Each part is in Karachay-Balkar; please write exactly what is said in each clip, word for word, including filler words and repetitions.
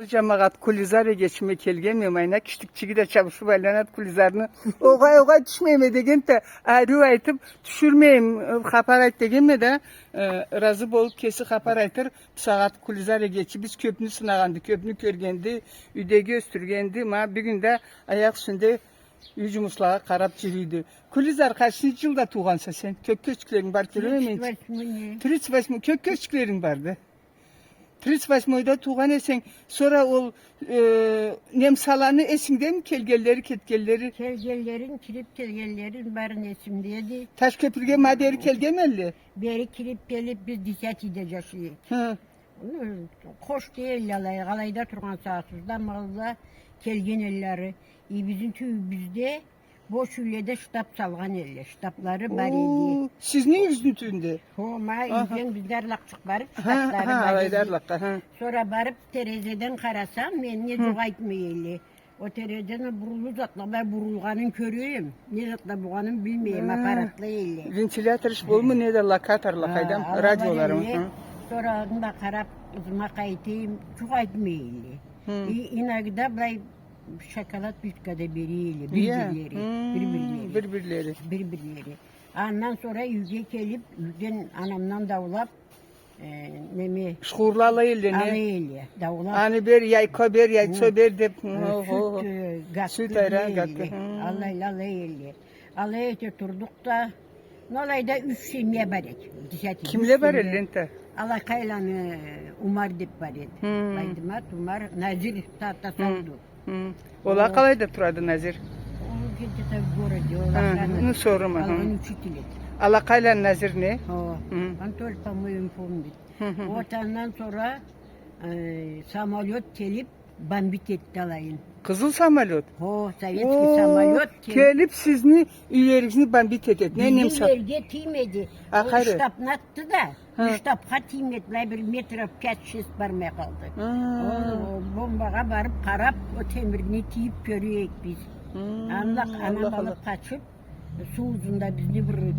Джамагъат, Кулизар эгечиме келгенме, майна киштикчиги да чабышыб айланад Кулизарны. Огъай, огъай, тюшмейме дегенди да, ариу айтыб, тюшюрмейим, хапар айт дегенме да, э, разы болуб кеси хапар айтыр. Бусагъат Кулизар эгечибиз кёбню сынагъанды, кёбню кёргенди, юйдеги ёсдюргенди, ма бюгюн да аякъ юсюнде юй джумуслагъа къараб джюрюйдю. Кулизар, къайсынчы джылда туугъанса сен? Кёк кёчюклеринг бар, кёреме мен. Тридцать восьмой. Тридцать восьмой, кёк кёчюклеринг барды. Тридцать восьмойда туугъан эсенг, сора ол, э, немсаланы эсингдеми, келгенлери, кетгенлери? Келгенлерин, кириб келгенлерин барын эсимдеди. Ташкёпюрге ма бери келгенмелле? Бери кириб келиб, биз Десятыйда джашай эдик. Хы. Ну, хош дейлле алай, алайда тургъан сагъатыбызда, малла келген эллери. И бизни тюбюбюзде бош юйледе штаб салгъан элле, штаблары бар эди. О, сизни юйюгюзню тюбюнде? Хо, ма, аха, юйден бизни арлакъчыкъ барыб, ха, штаблары ха, бар алайда эди. Арлакъгъа, ха. Сора барыб терезеден къарасам, мен не, хы, джукъ айтмай элле. Ол терезеден буруллу затла бла бурулгъанын кёрюрюм. Не затла болгъанын билмейме, ха, аппаратла элле. Вентилятор иш болму, не да локаторла, ха, къайдам, ала бар радиолары, элле. Ха. Сора аны да къараб, ызыма къайтайым, джукъ айтмай элле. Хы. И, иногда былай шоколад плитка да бере элле, бир-бирлери, хы, бир-бирлери. Бир-бирлери. Бир-бирлери. Андан сора юйге келиб, юйден анамдан даулаб, э, неме, шхурла ала элле, не? Ала элле, даулаб. Аны бер, яйко бер, яйцо бер деб, хы, хы, хы, сют, э, гатты, сют, айран, гатты, хы. Алайла ала элле. Алай эте турдукъ да, ну, алайда юч семья бар эди. Десятый. Кимле бар эди энтда? Алакъайланы Умар деб бар эди. Хы. Байдымат, Умар, Назир, та-, та-, хы, сауду. Хы. Ол а къалайда турады, Назир? Ол где-то в городе, ол охрана. Хы, ну, сорама, хы. Алгъын учитель эди. Алакъайланы Назир не? О, хы, он тоже, по-моему, помнит. Хы, хы, хы. Вот андан сора, э, самолёт келиб, бомбить этди алайын. Къызыл самолёт? Хо, советский самолёт келиб, сизни юйлеригизни бомбить этеди. Не, немсал? Бизни юйге тиймеди. А, ол къайры? Штабны атды да, хы, штабха тиймеди, былай бир метров пять-шесть бармай къалды. Хы. Ол бомбагъа барыб къараб, ол темирни тийиб кёре эдик биз. Хы, андан анам алыб къачыб, суу узунда бизни бир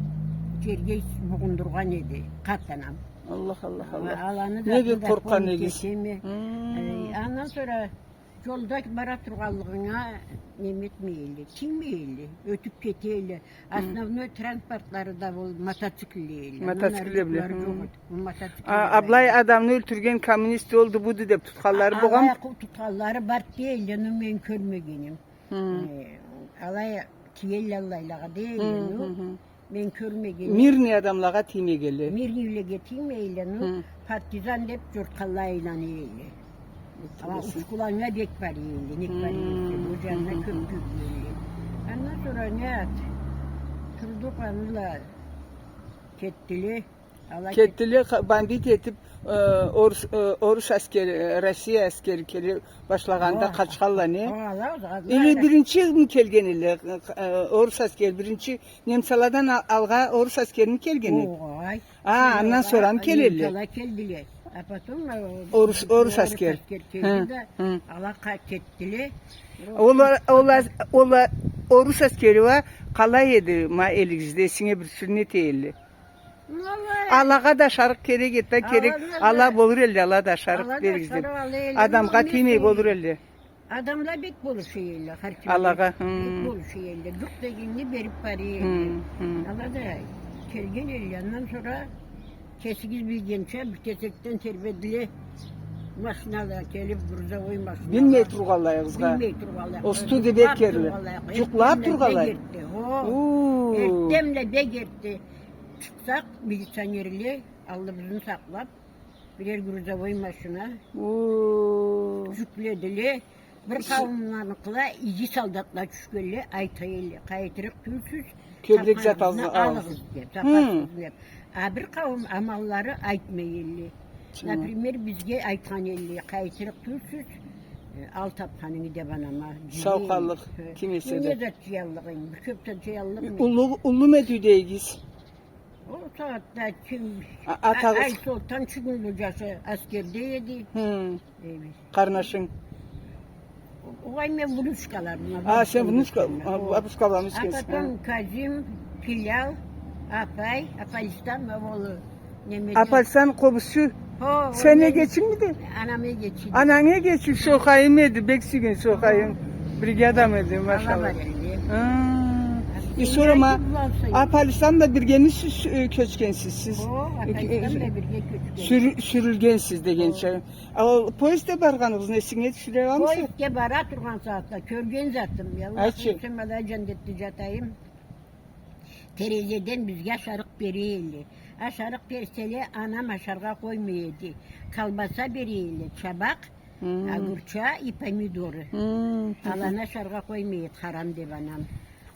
джерге бугъундургъан эди, къарт анам. Аллах, Аллах, Аллах. Аланы да не бек къоркъгъан эдигиз. Хы. Э, андан сора джолда бара тургъанлыгъынга неме этмей элле, тиймей элле, ётюб кете элле. Хы. Основной транспортлары да ол мотоциклле элле. Мотоциклле бла. Мотоциклле. А, былай адамны ёлтюрген коммунист олду, буду деб тутханлары болгъанмы? Алай къу-, тутханлары бар дей элле, но мен кёрмегеним. Хы. Э, алай тие элле аллайлагъа дей элле, хы, ну, хы, хы, мен кёрмегеним. Мирный адамлагъа тиймегенле. Мирныйлеге тиймей элле, ну, хы, партизан деб джортханла айлана элле. Ала Учкуланнга бек бара элле, нек бара элле, хы, ол джанына, хы, хы, кёб кёре элле. Андан сора не эт, турдукъ, аны бла кетдиле. Ала кет- Кетдиле, ха-, бандит этиб, э, орус, э, орус аскери, э, Россия аскери келе башлагъанда къачханла, не? О, ала, ала. Или биринчими келген элле, э, орус аскери, биринчи немсаладан а-, алгъа орус аскерими келген элле? Огъай. А, андан сорамы келе элле? Немсала келдиле. А потом, э, орус, орус аскер. Орус аскер келди да, хы, ала къа-, кетдиле. Ол а-, ол а-, ол а-, орус аскери уа къалай эди, ма элигизде, сеннге бир сёз эте элле? Алагъа да ашарыкъ керек эди да, керек. Ала болур элле, ала да ашарыкъ беригиз деб. Адамгъа тиймей болур элле. Адамла бек болуша элле, хар ким. Алагъа, хы. Бек болуша элле. Джукъ дегенни бериб бара элле. Хы, хы. Ала да келген элле, андан сора кесигиз билгенча бир кесекден тербедиле. Машинала келиб, грузовой машинала. Билмей тургъанлайыгъызгъа. Билмей тургъанлай. Ол студия бек кирли. Джукълаб тургъанлай. Эртденбла бек эртди. Хо. Уу. Эртденбла бек эртди. Чыкъсакъ, милиционерле аллыбызны сакълаб, бирер грузовой машина. Уу. Джюкледиле. Бир къауумларыныкъыла иги солдатла тюшгенле, айта элле, къайтырыкъ тюлсюз, кёбюрек зат алыгъыз деб, хы, запасыгъызны деб. А бир къауум аманлары айтмай элле. Например, бизге айтхан элле, къайтырыкъ тюлсюз, э, ал тапханынгы деб анама. Сау къаллыкъ, ким эсе да. Не зат джыяллыкъ эди, бир кёб зат джыяллыкъ эди. Уллу, уллуму эди юйдегигиз? Ол сагъатда ким? А, атагъыз? Айсолтан Чугунлу джашы аскерде эди. Хы. Эми. Къарнашынг? Огъай, мен внучкаларыма. А, сен внучка, а, бабушкаланы эсгересиз. А потом Казим, Пилял, апай, Апалистан, ма ол немеде. Апалистан къобузчу? Хо, сен эгечингмиди? Анам эгечи эди. Ананг эгечи, шохайым эди, бек сюйген шохайым. Бирге адам эди, машалла. Ала бар эди. Хы. Э, сора ма, Апалисан бла биргеми сиз, э, кёчгенсиз сиз? Хо, Апалисан бла бирге кёчген. Сюрю-, сюрюлгенсиз дегенча. Хо. А ол поездде баргъаныгъызны эсинге тюшюре аламыса? Поездге бара тургъан сагъатда кёрген затым. Айтчы. Аллах, сен бала джандетде джатайым. Терезеден бизге ашарыкъ бере элле. Ашарыкъ берселе, анам ашаргъа къоймай эди. Колбаса бере элле, чабакъ, огурча и помидоры. Аланы ашаргъа къоймай эди, харам деб анам.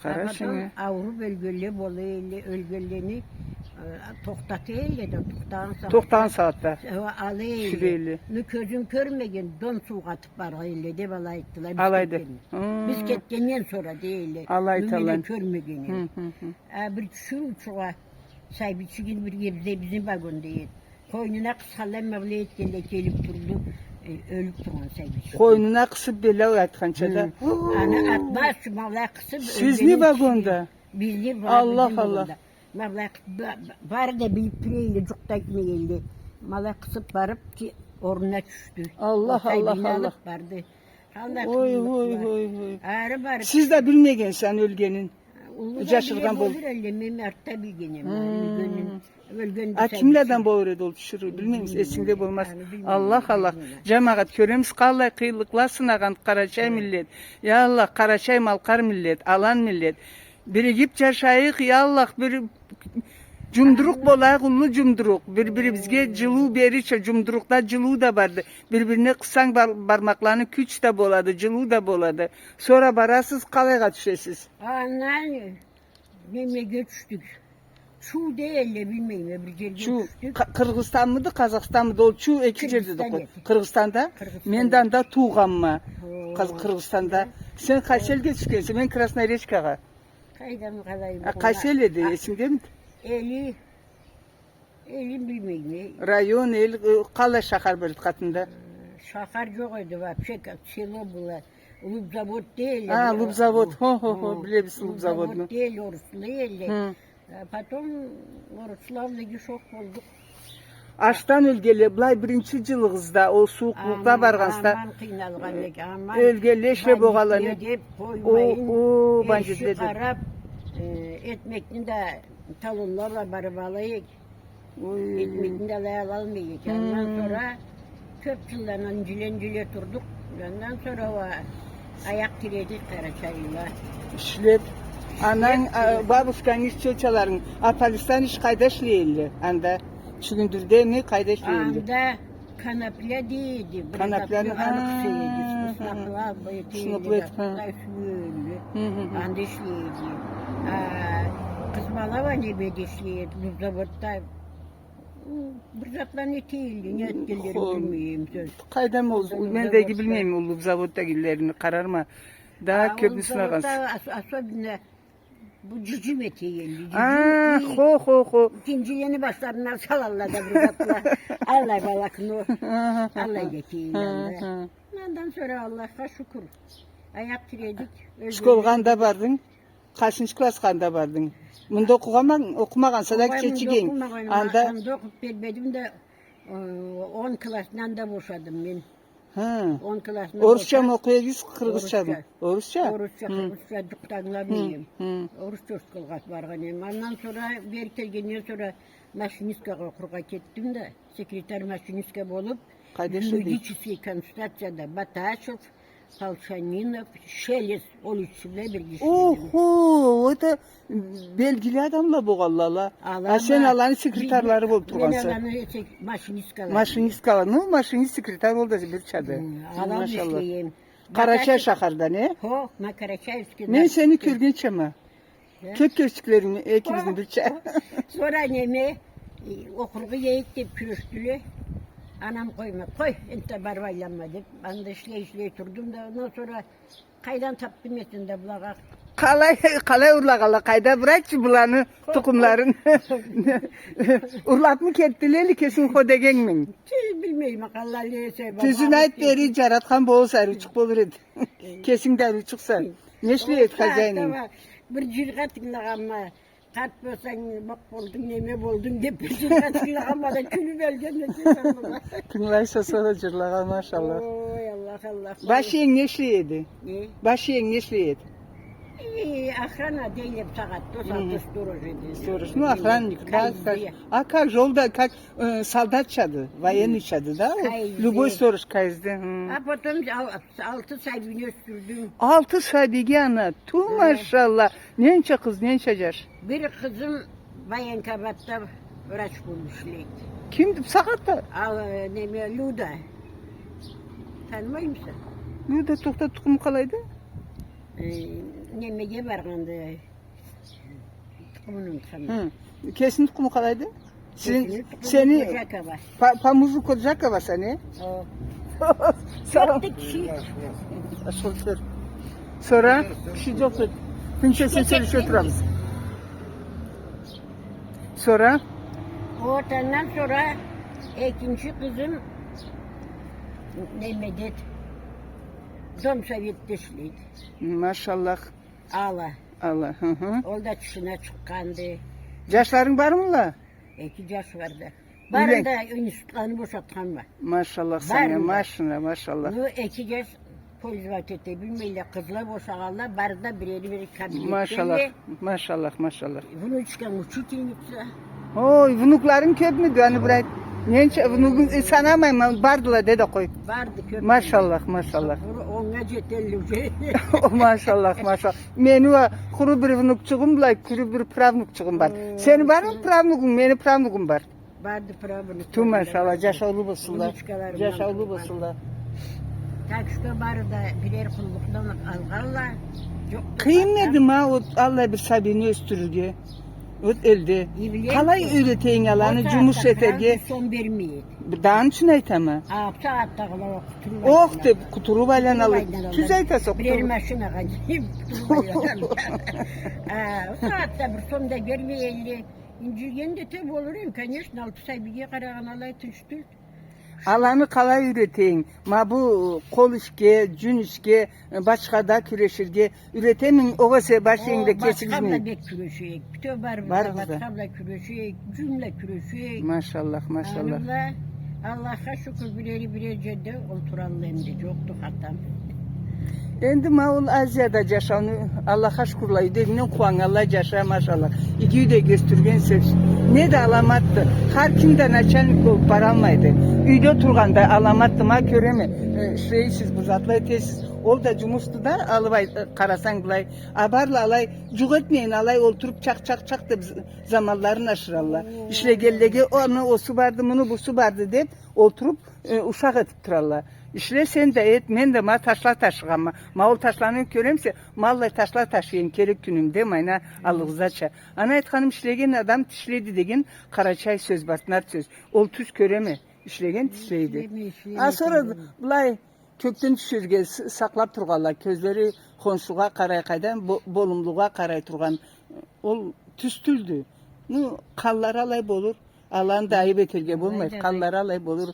Къара сен. А потом ауруб ёлгенле бола элле, ёлгенлени, э, тохтата элле да, тохтагъан сагъатда. Тохтагъан сагъатда. Э, ала элле. Тюшюре элле. Ну, кёзюм кёрмеген, дон суугъа атыб баргъа элле деб алай айтдыла. Биз кетгенден сора дей элле. Алайды, алайды. Кёрмегеним. Хы, хы, хы. А бир тиширыучугъа, сабийчигин бир кебде бизни вагонда эди. Къойнуна къысханлай, ма былай этгенлей келиб турду, э, ёлюб тургъан сабийчик. Къойнуна къысыб, былай айтханча да. Хы. Аны атмазчы, ма былай къысыб. Сизни вагонда? Бизни ва-, Аллах, Аллах. Ма былай къы-, ба-, ба-, бары да билиб тура элле, джукъ да этмей элле. Ма былай къысыб барыб, ки-, орнуна тюшдю. Аллах, Аллах, Аллах. Барды. Аллах. Ой, ой, ой, ой. Ары барыб. Сиз да билмегенсиз ёлгенин. Джашыргъан болур. Уллу да биле болур элле, мен артда билгенем. Хы. Ёлгенин, ёлгенин. А кимледен болур эди ол тиширыу, билмеймисе, эсингде болмаз. Аны билмейме. Аллах, Аллах. Джамагъат, кёремисиз, къаллай къыйынлыкъла сынагъан къарачай миллет. Я Аллах, къарачай-малкъар миллет, алан миллет. Биригиб джашайыкъ, я Аллах, бир джумдурукъ болайыкъ, уллу джумдурукъ. Бир-бирибизге джылыу берирча, джумдурукъда джылыу да барды. Бир-бирине къыссанг бар-, бармакъланы кюч да болады, джылыу да болады. Сора барасыз, къалайгъа тюшесиз? Андан немеге тюшдюк. Чу дей элле, билмейме, бир джерге тюшдюк. Чу, Къы-, Къыргъызстанмыды, Къазахстанмыды? Ол Чу эки джерде да къой. Къыргъызстан эди. Къыргъызстанда? Къыргъызстанда. Мен да анда туугъанма. О. Къаз-, Къыргъызстанда. Сен къайсы элге тюшгенсе? Мен Красноречкагъа. Къайдан къалайым? А, къайсы эл эди, эсингдеми? Эли, элин билмейме. Район, эл, э, къалай шахар бир къатында? Э, шахар джокъ эди, вообще, как село было. Лубзавод дей элле. А, Лубзавод. Хо, хо, хо, билебиз Лубзаводну. Лубзавод дей элле, оруслу элле. Хы. А потом орусла бла шох болдукъ. Ачдан ёлгенле, былай биринчи джылыгъызда, ол сууукълукъда баргъансызда. Аман, аман къыйналгъан эдик, аман. Ёлгенле ишле болгъанла не? Деб къоймайын, о, о, эшик къараб, э, этмекни да талонла бла барыб алайыкъ. Ой. Этмекни да алай алалмай эдик. Андан сора кёб джылдан инджиле-инджиле турдукъ. Андан сора уа аякъ тиредик къарачайла. Ишлеб. Ананг, а, бабушканг, тётяларынг, Апалисан иш къайда ишлей элле? Анда, Чугундурдамы, къайда ишлей элле? Анда конопля дей эди, бир затны аны къыса эди, сынакъла, бу эте элле, сынакъла, хы. Анда ишлей эди. А къыз бала уа немеде ишлей эди, Лубзаводда. Бир затланы эте элле, не этгенлерин билмейме, сёз. Къайдам ол, мен да иги билмейме, ол Лубзаводдагилерини, къарарма. Да кёбюн сынагъанса. Особенно бу джюджюм эте элле, джюджюм. А, хо, хо, хо. Кинджилени башларына салалла да бир затла. Аллай волокно. Аллай да эте элле анда. Андан сора Аллахха шукур. Аякъ тиредик. Школгъа анда бардынг? Къайсынчы классха анда бардынг? Мында окъугъанмы, окъумагъанса да кичичигинг. Анда окъуп бермедим да, э, он классны анда бошадым мен. Хы. Он классны бошап. Орусчамы окъуй эдигиз, къыргъызчамы? Орусча. Орусча? Орусча, хы, къыргъызча джукъ да ангыламай эдим. Хы, хы. Орусча школгъа баргъан эдим. Андан сора, бери келгенден сора машинисткагъа окъургъа кетдим да, секретарь машинистка болуп, юридический консультацияда Баташев, Полчанинов, Шелест, ол ючюсю бла бирге ишледим. Охо, это белгили адамла болгъанла ала. А сен аланы секретарлары болуп тургъанса. Мен аланы сек-, машинисткалары. Машинисткалары. Ну, машинист, секретарь ол да бир чады. Хы, ала бла ишлейме. Машалла. Къарачай шахарда, не? Хо, ма Карачаевскийде. Мен сени кёргенча ма. Кёп кёрчюклерим экибизни бирча. Сора неме, э, окъургъа кет деп кюрешдиле. Анам къоймады. Къой, энтда барып айланма деп. Анда ишлей-ишлей турдум да, андан сора къайдан тапдым эсен да былагъа. Къалай, къалай урлагъанла, къайда, бир айтчы быланы тукъумларын. Урлапмы кетдиле, или кесинг хо дегенмиди? Тюз билмейме, къалай эсе. Тюзюн айт бери, джаратхан болса, ариучукъ болур эди. Кесинг да ариучукъса. Не ишлей эди хозяининг? Бир джыргъа тынгылагъанма, Къарт болсанг, бакъ болдунг, неме болдунг деп, бир жыргъа жырлагъанма да, кюлюп ёлгенме, кёргенме. Тынгылайса, сора жырлагъан, машаллах. Ой, Аллах, Аллах. Баш иенг не ишлей эди? Не? Баш иенг не ишлей эди? Э, охрана дейле, сагъатда, сагъатда сторож эди. Сторож, ну, охранник, как, как, а как же, ол да как, э, солдатчады, военныйчады, да? Любой сторож К С Д. А потом ал-, алты сабийни ёсдюрдюм. Алты сабийге ана, ту, машаллах. Ненча къыз, ненча жаш? Бир къызым военкоматда врач болуп ишлейди. Кимди бу сагъатда? Ал, э, неме, Люда. Танымаймыса? Люда, тохта, тукъуму къалайды? Э, немеге баргъанды. Тукъумун унутханма. Хы. Кесини тукъуму къалайды? Сен, кесини тукъуму сени Жакова. По, по мужику Жаковаса, не? О. Салам. Сора киши жокъду. Тынч эсен, сёлеше турабыз. Сора? Вот, андан сора экинчи къызым немеде, домсоветде ишлейди. Машаллах. Алла. Алла, хы-хы. Ол да тышына чыкъгъанды. Жашларынг бармыла? Эки жаш барды. Барын да институтланы бошатханма. Машаллах сеннге, машаллах, машаллах. Ну, эки жаш пользовать эте билмейле, къызла бошагъанла, бары да бирери бир кабинетде. Машаллах, машаллах, машаллах. Внучкам учительница. Ой, внукларынг кёпмюдю, аны бир айт. Ненча внугунг, э, санамайма, бардыла, де да къой. Барды, кёп. Машаллах, машаллах. Бир оннга жетелле уже. О, машаллах, машаллах. Мени уа къуру бир внукчугъум, былай, къуру бир правнукчугъум бар. О, сени бармы правнугунг? Мени правнугум бар. Барды правнук. Ту, машаллах, жашаулу болсунла. Внучкаларым бар. Жашаулу болсунла. Так что бары да бирер къуллукъдан алгъанла. Къыйынмыды ма ол аллай бир сабийни ёсдюрюрге? Вот элде. Къалай юйретейинг аланы жумуш этерге? Бир сом бермей эди. Да аны ючюн айтама. А, бусагъатдагъыла окъутуруп, ох деп, къутуруп айланала. Тюз айтаса, бирер къутуруп. Машинагъа минип къутуруп айланала. А, бусагъатда бир сом да бермей элле. Инжилгенде да болур эм, конечно, алты сабийге къарагъан алай тынч тюл. Аланы къалай юйретейинг? Ма бу къол ишге, жюн ишге, бачхада кюреширге юйретеминг, огъесе башынгда кесигизми? О, башха бла бек кюреше эдик. Бютеу барыбыз да башха бла кюреше эдик, жюн бла кюреше эдик. Машаллах, машаллах. Аны бла, Аллахха шукур, бирери бирер жерде олтуралла, энди жокъду хатам. Энди ма ол Азияда жашауну, Аллахха шукурла, юйдегингден къууаннганлай жаша, машаллах. Иги юйде ёсдюргенсе, не да аламатды. Хар ким да начальник болуп баралмайды. Юйде тургъан да аламатды, ма кёреме. Э, ишлейсиз, бир затла этесиз. Ол да жумушду да, алып ай-, э, къарасанг былай. А барла алай, жукъ этмейин, алай олтуруп чакъ, чакъ, чакъ деп з-, заманларын ашыралла. Ишлегенлеге, аны осу барды, муну бусу барды деп, олтуруп, э, ушакъ этип туралла. Ишле сен да эт, мен да ма ташла ташыгъанма. Ма ол ташланы кёремисе, ма аллай ташла ташыйма керек кюнюмде, ма ана аллыгъызача. Ана айтханым, ишлеген адам тишлейди деген къарачай сёз, бартнар сёз. Ол тюз кёреме, ишлеген тишлейди. Ишлеме, ишлеме, ишлеме. А сора былай кёкден тюшерге с-, сакълап тургъанла, кёзлери хоншугъа къарай, къайдан бо-, болумлугъа къарай тургъан, ол тюз тюлдю. Ну, къанлары алай болур. Аланы да айып этерге болмайды, къанлары алай болур.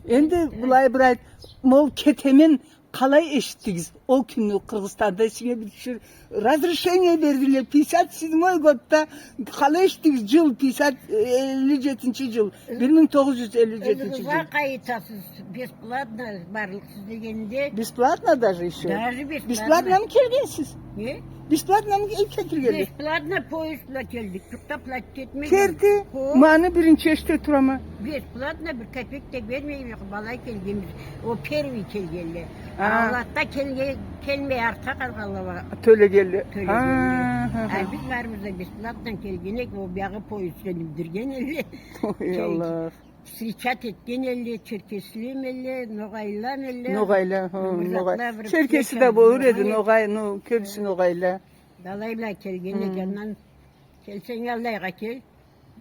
Энди былай бир айт, ма ол кетемен, къалай эшитдигиз? Ол кюнню Къыргъызстанда ичинге бир тюшюр, разрешение бердиле, пятьдесят седьмой годда, къалай эшитдигиз? Жыл пятьдесят, элли жетинчи жыл, бир минг тогъуз жюз элли жетинчи жыл. Къайтасыз, бесплатно барлыкъсыз дегенде. Бесплатно даже ещё? Даже бесплатно. Бесплатномы келгенсиз? Не? Бесплатномы келтиргенле? Бесплатно поезд бла келдик. Жукъ да платить этмегенбиз. Керти, ма аны биринчи эшите турама. Бесплатно, бир капек да бермей, бир къалай келгенбиз. О первый келгенле. А. Аллах да келге-, келмей артха къалгъанла. Тёлегенле. Тёлегенле. А, ха, ха. А биз барыбыз да бесплатно келген эдик, о биягъы поездге миндирген элле. Ой, Аллах. Встречать этген элле, черкеслиле элле, ногъайлыла элле. Ногъайла, хы, ногъай. Черкеси да болур эди, ногъай, ну, кёбюсю ногъайла. Алай бла келген эдик, андан келсенг, алайгъа кел.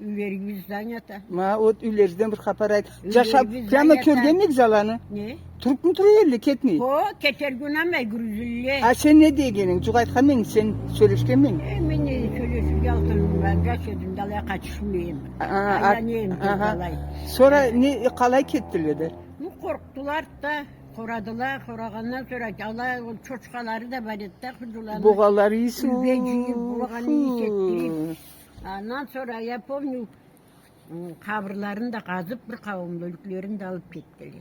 Юйлерибиз занято. Ма, вот юйлерибизден бир хапар айт. Жашап, прямо кёргенмегиз аланы? Не? Турупму тура элле, кетмей? Хо, кетерге унамай, гюрюлдюле. А сен не дегенинг? Жукъ айтханмы эдинг, сен сёлешгенми эдинг? Э, мен не сёлеширге алкъын, жаш эдим да, алай къачышмайма. А, а, айланайым да алай. Сора не, къалай кетдиле да? Ну, къоркъдула да, къорадыла, къорагъандан сора алай ол чочкъалары да бар эди да, худжиланы. Бугъалары ийис. Юйге жыйып, бугъаны ийис этдирип. Андан сора, я помню, м, къабырларын да къазып, бир къауумну ёлюклерин да алып кетдиле.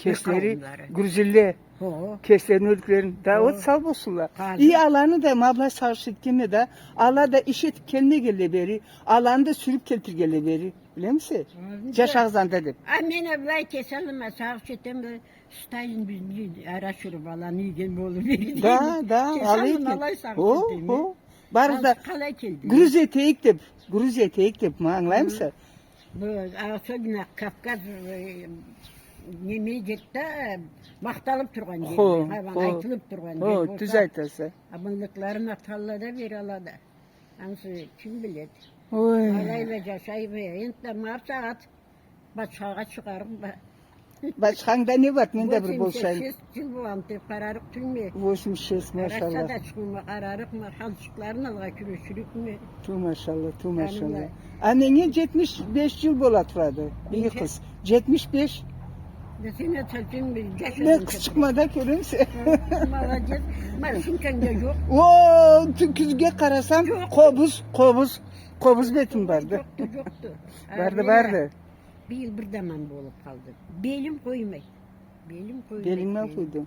Бир къауумлары. Кеслери грузинле. Хо. Кеслерини ёлюклерин. Да, хо, вот сау болсунла. Къазып. И аланы да ма былай сагъыш этгенме да, ала да иш этип келмегенле бери, аланы да сюрюп келтиргенле бери. Билемисе? Ха, биле. Жашагъыз анда деп. А мен а былай кеселиме сагъыш этеме да, Сталин бизни ара чыгъарып, аланы ийген болур эди. Да, да, алай экен. Алай сагъыш этеме. Хо, хо. Барыбыз да къалай келди? Грузия этейик деп, Грузия этейик деп, ма, ангылаймыса? Бу, особенно Кавказ, э, неме жерде, э, махталып тургъан жер, хо, айтылып тургъан жер болса, тюз айтаса. Абынлыкъларын аталла да, бералла да. Ансы ким биледи? Ой. Алайла жашайма, энтда ма бусагъат башхагъа чыгъарыкъма. Башхангда не бар? Мен да бир болушайым. Восемьдесят шесть жыл болгъанды деп къарарыкъ тюлме. Восемьдесят шесть, машалла. Араса да чыгъыма къарарыкъма, халчыкъларын алгъа кюреширикме. Ту, машалла, ту, машалла. А менге жетмиш беш жыл бола турады. Бир къыз. Жетмиш беш. Да сен а сен бир жаш адамчыкъма да, кёремисе. Ха, молодец. Машинканг да жокъ. О, кю-, кюзге къарасам, къобуз, къобуз, къобуз бетим барды. Жокъду, жокъду. Барды, барды. Быйыл бир да аман болуп къалды. Белим къоймай. Белим къоймай. Белингме къойду.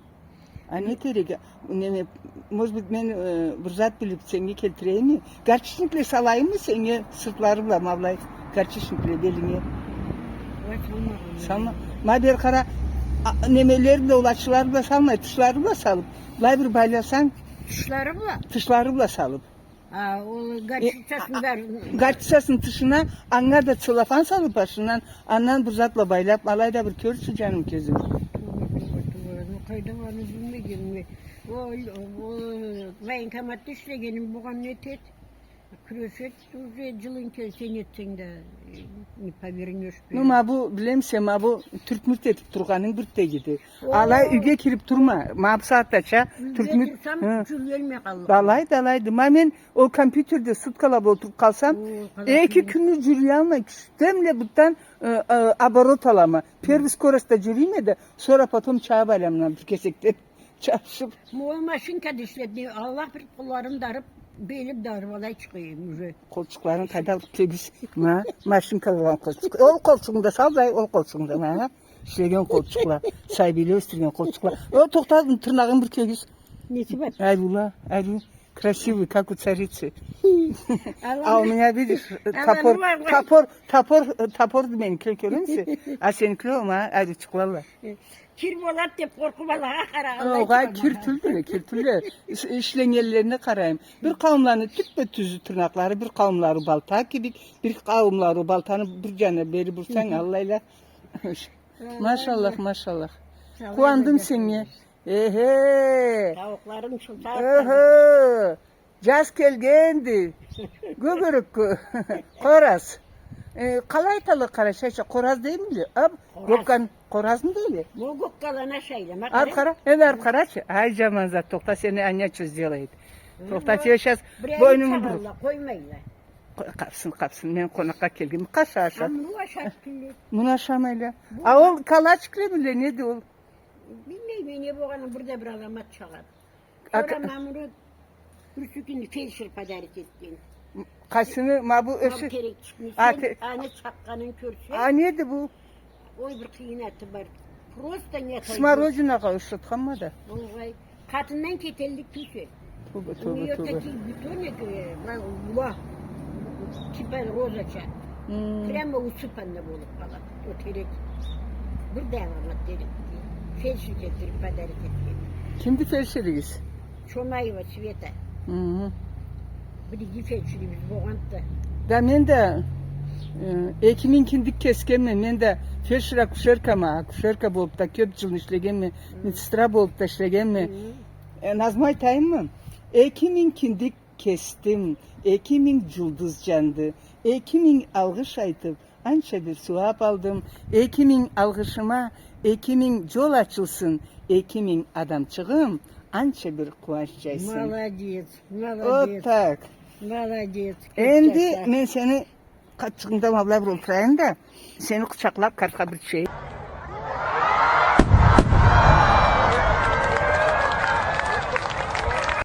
А не керек? Неме, может быть, мен, э, бир зат билип сеннге келтирейимми? Горчичникле салайыммы сеннге, сыртлары бла, ма былай, горчичникле белинге? Ой, салмагъанма. Салма. Ма бери къара, а, немелери бла, улачылары бла салмай, тышлары бла салып, былай бир байласанг. Тышлары бла? Тышлары бла салып. А, ол горчицасын барын. Горчицасын тышына, анга да целлофан салып башындан, андан бир зат бла байлап, алай да бир кёрчю, жаным, кёзюм. Тууба, тууба, тууба. Ну, къайда барын билмегенме. Ол, ол военкоматда ишлегеним болгъан, не этеди? Кюрешеди, уже жылынг келсе, не этсенг да, э, не повернёшь. Ну, ма бу, билемисе, ма бу тюрт-мюрт этип тургъанынг бир тегиди. Алай юйге кирип турма. Ма бусагъатдача тюртмюрт. Юйде турсам, жюрюялмай къаллыкъма. Алайды, алайды. Ма мен ол компьютерде суткалап олтуруп къалсам, эки кюнню жюрюялмай, кюшдемле бутдан, э, э, оборот алама. Первый скоростьда жюрюйме да, сора потом чабып алама бир кесекден чабышып. Ма ол машинкада ишледи. Аллах бир къолларын дарып, белим дарып алай чыгъыйым уже. Къолчукъларын къайда алып келгиз? Ма, машинка болгъан къолчукъ. Ол къолчугъунгда сал, былай, ол къолчугъунгда, ма. Ишлеген къолчукъла, сабийле ёсдюрген къолчукъла. О, тохта, тырнагъынг бир кёргюз. Неси бар? Ариула, ариу. Красивый, как у царицы. А у меня, видишь, топор, топор, топор, топор, меники кёремисе? А сеникиле, ма, ариучукълала. Кир болады деп къоркъуп, алагъа къарагъанлай. Огъай, кир тюлдюле, кир тюлдюле. Иш-, ишленнгенлерине къарайым. Бир къауумланы тюппе-тюз тырнакълары, бир къауумлары балта кибик, бир къауумлары балтаны бир жанына бери бурсанг, аллайла. Машаллах, машаллах. Къууандым сеннге. Эхе. Тауукъларынг чылтырап. Эхе. Жаз келгенди. Гёгерек къораз. Э, къалай айталла къарачайча? Къораз деймиле? Аб, къораз. Гокканы къоразмы дейле? Ма гоккаланы ашайла, ма къара. Ары къара, энди ары къарачы. Ай, жаман зат, тохта, сени анняча сделает. Тохта, тебе сейчас бойнунгу буруп. Къоймайла. Къой, къапсын, къапсын, мен къонакъгъа келгенме, къаша, аша. А муну ашар тюлле. Муну ашамайла. А ол калачиклемиле, неди ол? Билмейме, не болгъанын, бир да бир аламат чыгъады. Сора ма муну бирси кюн фельдшер подарить этген. Къайсыны, ма бу ёсю? Ма бу терекчикни, сен аны чакъгъанын кёрсе. А, неди бу? Ой, бир къыйын аты бар. Просто не атайды. Смородинагъа ушатханма да. Огъай. Къатындан кетеллик тюйюл. Тоба, тоба, тоба. У неё такие бутоны, э, ва-, ула, типа розочка. Прямо усыпанно болуп къалады. О терек. Бир да аламат терек. Фельдшер келтирип подарить этген. Кимди фельдшеригиз? Чомаева Света. Биринчи фельдшерибиз болгъанды. Да мен да, э, эки минг киндик кесгенме, мен да фельдшер-акушеркама, акушерка болуп да кёп жыл ишлегенме, медсестра болуп да ишлегенме. Э, Назму, айтайыммы? Эки минг киндик кесдим, эки минг жулдуз жанды, эки минг алгъыш айтып, анча бир сууап алдым, эки минг алгъышыма, эки минг жол ачылсын, эки минг адамчыгъым, анча бир къууанч жайсын. Молодец, молодец. Вот так. Молодец. Энди мен сени къатчыгъынгда ма былай бир олтурайым да, сени къучакълап, картха бир тюшейим.